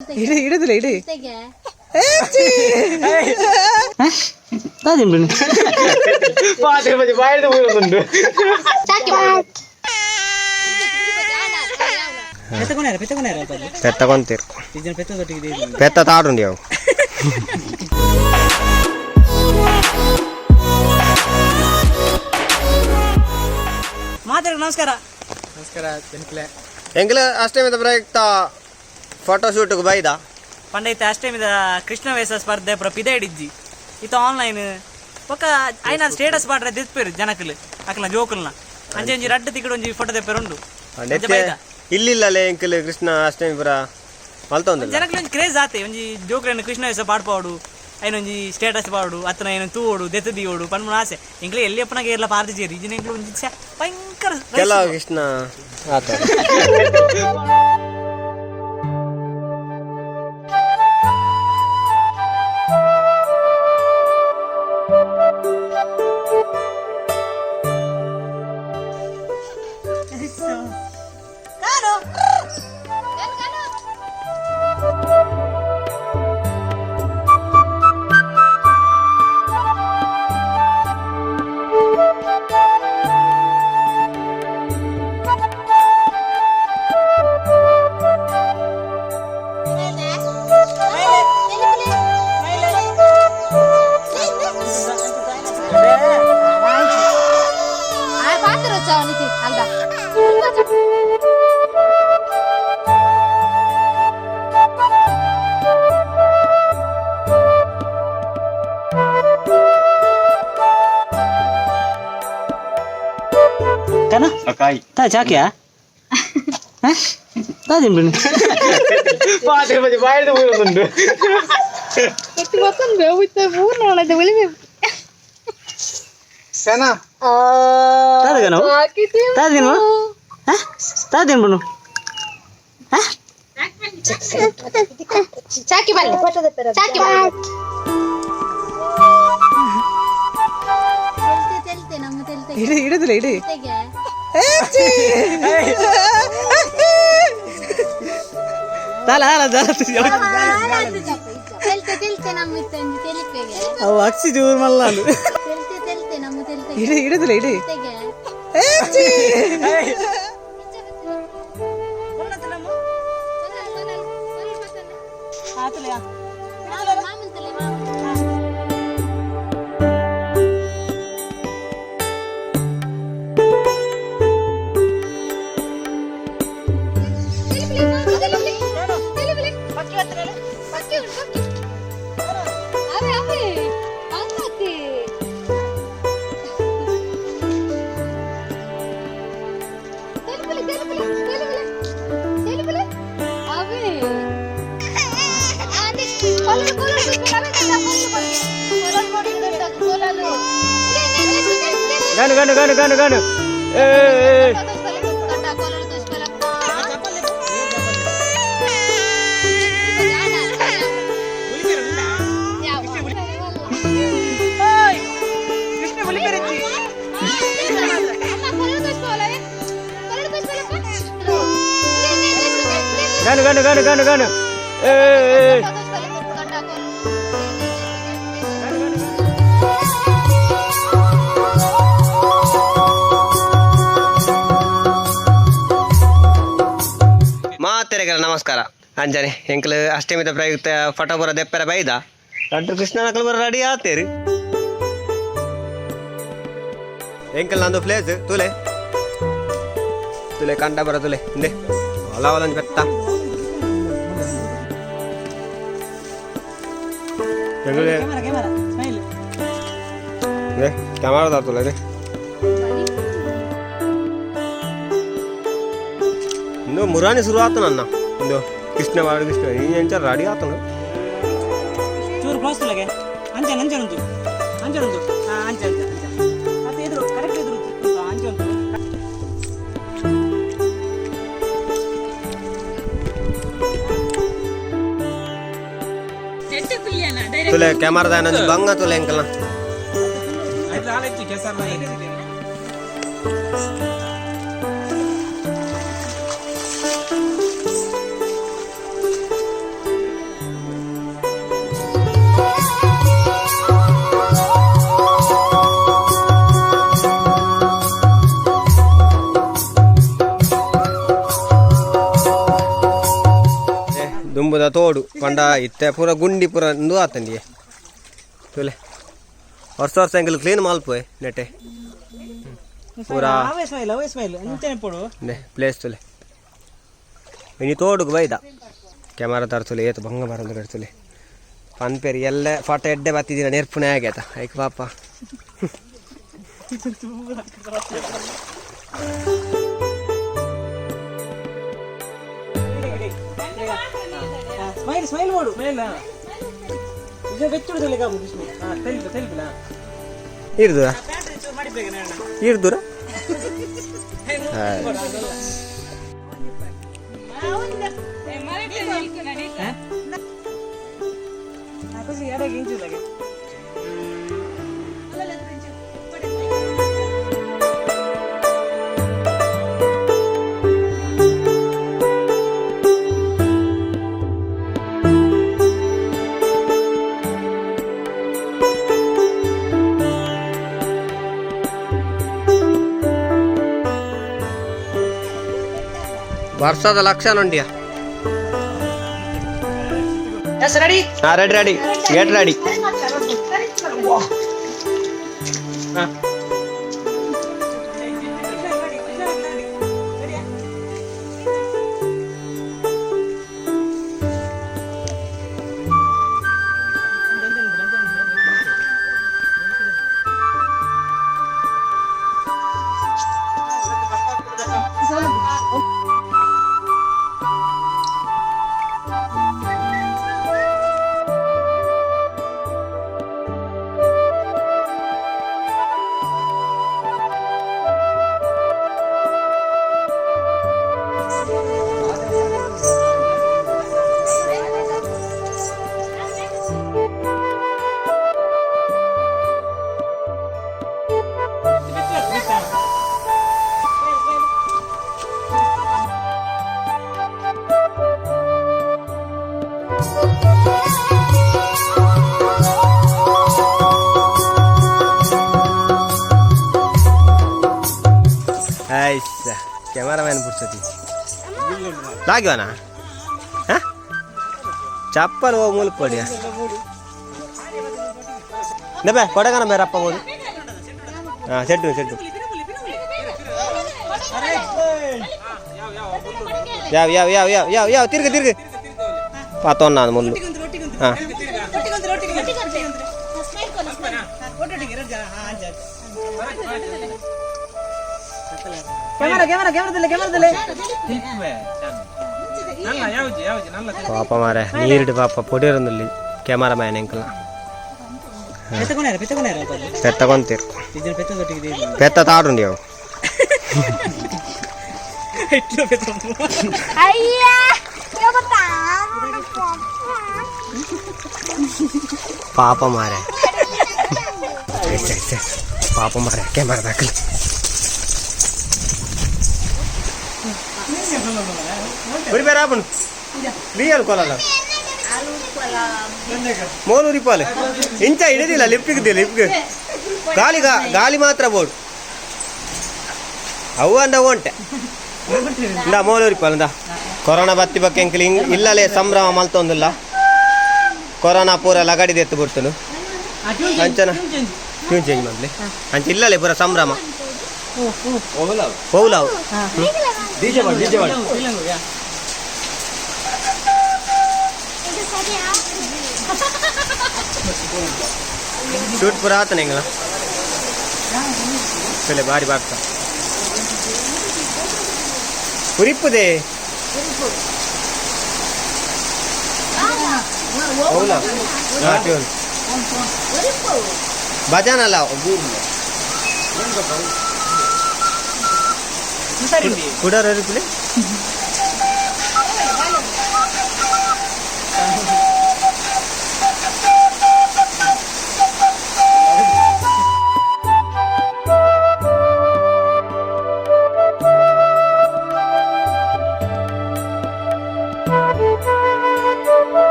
ಇಡು ಇಡುದಿಲ್ಲ ಇಡು. ಪೆತ್ತ ಕೊಂತೀರು ಪೆತ್ತ ತಾಡುಂಡಿ ಅವು. ಮಾತಾಡ. ನಮಸ್ಕಾರ. ನಮಸ್ಕಾರ ಬೆನ್ಕ್ಲೆ. ಎಂಕ್ಲ ಅಷ್ಟಮಿದ ಪ್ರಯುಕ್ತ ಫೋಟೋ ಶೂಟ್ಗೆ ಬೈದ. ಪಂಡೈತೆ ಅಷ್ಟಮಿದ ಕೃಷ್ಣ ವೇಷ ಸ್ಪರ್ಧೆ ಪುರ ಪಿದೆ ಹಿಡಿಜ್ಜಿ ಇತ್ತ ಆನ್ಲೈನ್ ಬೊಕ್ಕ ಐನ ಸ್ಟೇಟಸ್ ಪಾಡ್ರೆ ದಿತ್ಪೇರು ಜನಕಲು ಅಕಲ್ನ ಜೋಕುಲ್ನ ಅಂಚೆ ಒಂಜಿ ರಡ್ಡ್ ತಿಕ್ಕಡ್ ಒಂಜಿ ಫೋಟೋ ತೆಪ್ಪೇರು ಉಂಡು ಅಂಚೆ ಬೈದ. ಇಲ್ಲಿಲ್ಲಲೇ ಎಂಕಲ್ ಕೃಷ್ಣ ಅಷ್ಟಮಿ ಪುರ ಮಲ್ತೊಂದಿಲ್ಲ. ಜನಕಲು ಒಂಜಿ ಕ್ರೇಜ್ ಆತೆ, ಒಂಜಿ ಜೋಕ್ಲೆನ ಕೃಷ್ಣ ವೇಷ ಪಾಡ್ಪಾಡು, ಐನ ಒಂಜಿ ಸ್ಟೇಟಸ್ ಪಾಡು, ಅತ್ತನ ಐನ ತೂವೋಡು ದೆತ್ತು ದೀವೋಡು ಪನ್ಪುನ ಆಸೆ. ಎಂಕ್ಲೆ ಎಲ್ಲಿ ಅಪ್ಪನಾಗ ಏರ್ಲ ಪಾರ್ದಿಜೇರಿ ಇಜಿನ ಎಂಕ್ಲು ಒಂಜಿ ಛೆ, ಭಯಂಕರ ರೈಸ್. ಕೆಲವು ಕೃಷ್ಣ ಆತ. ಕನ ತಾ ಚಾಕ್ಯಾ ತಾ ತಿನ್ಬಿಡಿ. ಸೇನಾ. ತಾದಗ ನಾವು ತಾ ತಿನ್ಬು ತಾ ತಿನ್ಬಿಡು. ಚಾಕಿ ಬನ್ನಿ, ಚಾಕಿ ಬನ್ನಿ. ಇಡು ಇಡುದಿಲ್ಲ ಇಡು. ತಾಲ ತಾಲ ತಾಲ. ಅವು ಅಕ್ಸಿ ಜೋರು ಮಲ್ಲಾಲು. ಇಡು ಇಡುದಿಲ್ಲ ಇಡು. గను గను గను గను గను ఏ ఏ. గను గను గను గను గను ఏ ఏ. ಮಾತೆರೆಗಲ ನಮಸ್ಕಾರ. ಅಂಜನೆ ಎಂಕ್ಲು ಅಷ್ಟಮಿದ ಪ್ರಯುಕ್ತ ಫೋಟೋ ಬರ ದೆಪ್ಪರ ಬೈದ ಡಾಕ್ಟರ್ ಕೃಷ್ಣನ ಬರ ರೆಡಿ ಆತೇರಿ. ಎಂಕಲ್ ನಂದು ಪ್ಲೇಸ್ ತುಲೆ ತುಲೆ ಕಂಡ ಬರ ತುಲೆ ಇಂದೆ ಅಲ ಬೆತ್ತ. ಎಂಕುಲೆ ಕ್ಯಾಮರಾ ಕ್ಯಾಮರಾ ಸ್ಮೈಲ್. ಕ್ಯಾಮರಾ ತುಲೆ ಇದೆ ಇಂದು ಮುರಾನಿ ಶುರು ಆತು ನನ್ನ ಇಂದು ಕೃಷ್ಣ ಬಾಳ ಕೃಷ್ಣ ಈ ಎಂಚ ರೆಡಿ ಆತನು. ಚೂರು ಕ್ಲೋಸ್ ತುಲಗೆ ಅಂಚೆ ಅಂಚೆ ಉಂಟು ಅಂಚೆ ಉಂಟು ಹಾ ಅಂಚೆ ಅಂಚೆ ಅಂಚೆ ಮತ್ತೆ ಎದುರು ಕರೆಕ್ಟ್ ಎದುರು ಉಂಟು ಅಂಚೆ ಉಂಟು. ತುಲೆ ಕ್ಯಾಮರಾದ ನಂದು ಬಂಗ ತುಲೆ ಎಂಕಲ್ನ. ದುಂಬುದ ತೋಡು ಪಂಡ ಇತ್ತೆ ಪೂರ ಗುಂಡಿ ಪೂರ ಇಂದು ಆತಂಡಿ ತುಲೆ ವರ್ಷ ವರ್ಷ ಎಂಕಲ್ ಕ್ಲೀನ್ ಮಲ್ಪುವೆ ನೆಟ್ಟೆ ಪೂರ ಅವೇ ಸ್ಮೈಲ್ ಅವೇ ಸ್ಮೈಲ್ ಅಂಚನೆ ಪೋಡು ನೆ ಪ್ಲೇಸ್ ತುಲೆ ಇನಿ ತೋಡುಗು ಬೈದ ಕ್ಯಾಮರಾ ತರ್ತುಲೆ ಏತು ಬಂಗ ಬರಂದು ಕರ್ತುಲೆ ಪನ್ಪೇರಿ ಎಲ್ಲ ಫೋಟೋ ಎಡ್ಡೆ ಬತ್ತಿದ್ದೀರ ನೆರ್ಪುನೇ ಆಗೇತ ಐಕ್ ಪಾಪ. ಸ್ಮೈಲ್ ಸ್ಮೈಲ್ ಮಾಡು ಸ್ಮೈಲ್ ಇದು ಬೆಚ್ಚುಡುದಿಲ್ಲ ಕಾಬು ವಿಷ್ಣು ಹಾ ತೆಲ್ಪು ತೆಲ್ಪಿಲ್ಲ. ಇರ್ದುರ. ಬ್ಯಾಟ್ರಿ ಚೂರು ಮಾಡಿ ಬೇಗ ಅಣ್ಣ. ಇರ್ದುರ. ಖುಷಿ ಯಾರಾಗ ಇಂಚುಲಾಗೆ. ವರ್ಷದ ಲಕ್ಷ ನೋಡಿಯ. Yes ready. ಹಾ ready ready get ready. ಐಸ ಕ್ಯಾಮರಾಮ್ಯಾನ್ ಪುಡ್ಸತಿ ಲಾಗಿವನ ಚಪ್ಪಲ್ ಹೋಗಿ ಮೂಲಕ ಕೊಡಿಯ ಬೇ ಕೊಡಗನ ಬೇರಪ್ಪ ಹೋದು. ಹಾಂ ಸೆಟ್ಟು ಸೆಟ್ಟು ಯಾವ ಯಾವ ಯಾವ ಯಾವ ಯಾವ ಯಾವ ತಿರ್ಗು ತಿರ್ಗು ಪಾತೋನ್ನ ಮುಳ್ಳು. ಹಾಂ ಕ್ಯಾಮರಾ ಕ್ಯಾಮರಾ ಕ್ಯಾಮರಾದಲ್ಲೇ ಕ್ಯಾಮರಾದಲ್ಲೇ. ಪಾಪ ಮಾರೆ ನೀರಿಡು ಪಾಪ ಪೊಡಿರೊಂದಲ್ಲಿ ಕ್ಯಾಮರಾಮ್ಯಾನ್ ಎಂಕಲ್ನ. ಪೆತ್ತಕೊನಾರ ಪೆತ್ತಕೊನಾರ. ಪೆತ್ತ ಕೊಂತೀರು. ಇದನ್ನ ಪೆತ್ತದೊಟ್ಟಿಗೆ. ಪೆತ್ತ ತಾಡುಂಡಿ ಅವು. ಎಟ್ಲು ಪೆತ್ತ. ಅಯ್ಯ ಪಾಪ ಮಾರೆ ಪಾಪ ಮಾರೆ ಕ್ಯಾಮರಾ ದಾಖಲು ಉರಿಬೇರ ಆಪುಂಡು ರಿಯಲ್ ಕೊಲಲ್ಲ ಮೋಲು ಉರಿಪಾಲೆ ಇಂಚ ಹಿಡಿದಿಲ್ಲ ಲಿಪ್ಪಿಗೆ ಲಿಪ್ಗೆ ಗಾಲಿ ಗಾಲಿ ಮಾತ್ರ ಬೋರ್ಡು ಅವು ಅಂದ ಒಂಟೆ ಇಂದ ಮೋಲು ಉರಿಪಾಲ ಇಂದ ಕೊರೋನಾ ಬತ್ತಿ ಬಕ್ಕ ಎಂಕಲ್ ಹಿಂಗ್ ಇಲ್ಲಲೇ ಸಂಭ್ರಮ ಮಲ್ತೊಂದಿಲ್ಲ. ಕೊರೋನಾ ಪೂರ ಲಗಡಿದ ಎತ್ತು ಬಿಡ್ತನು ಅಂಚನ ಟ್ಯೂನ್ ಚೇಂಜ್ ಮಾಡಲಿ ಅಂಚ ಇಲ್ಲಲೇ ಪೂರ ಸಂಭ್ರಮ ಹೋಗ್ಲಾವು. ಶೂಟ್ ಪೂರ ಆತನ ಎಂಗಲ ಪೆಲೆ ಬಾರಿ ಬಾರ್ತ ಉರಿಪ್ಪುದೆ ಹೌಲಾ ಹಾ ಟ್ಯೂನ್ ಭಜನ್ ಅಲ್ಲ. ಕುಡರ್ ಉರಿಪ್ಪುಲೆ.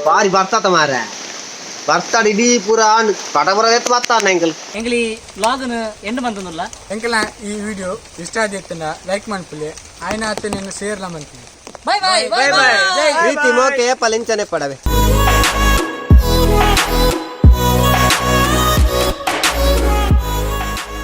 ಬಾರಿ ಬರ್ತತ ಮಾರ. ಬರ್ತಾಡ್ ಇಡೀ ಪೂರ ಆಂಡ್ ಪಟ ಪೂರ ಎತ್ತು ಬತ್ತಾನ ಎಂಕಲ್. ಎಂಕ್ಲಿ ವ್ಲಾಗ್ನು ಎಂಡ್ ಮಂತೊಂದುಲ್ಲ. ಎಂಕಲ ಈ ವಿಡಿಯೋ ಇಷ್ಟ ಆದಿತ್ತಂಡ ಲೈಕ್ ಮನ್ಪುಲೆ, ಆಯ್ನ ಆತ ನಿನ್ನ ಶೇರ್ಲ ಮನ್ಪುಲೆ. Bye bye bye bye. ಪ್ರೀತಿ ಮೋಕೆ ಏಪಲ್ ಇಂಚನೆ ಪಡವೆ.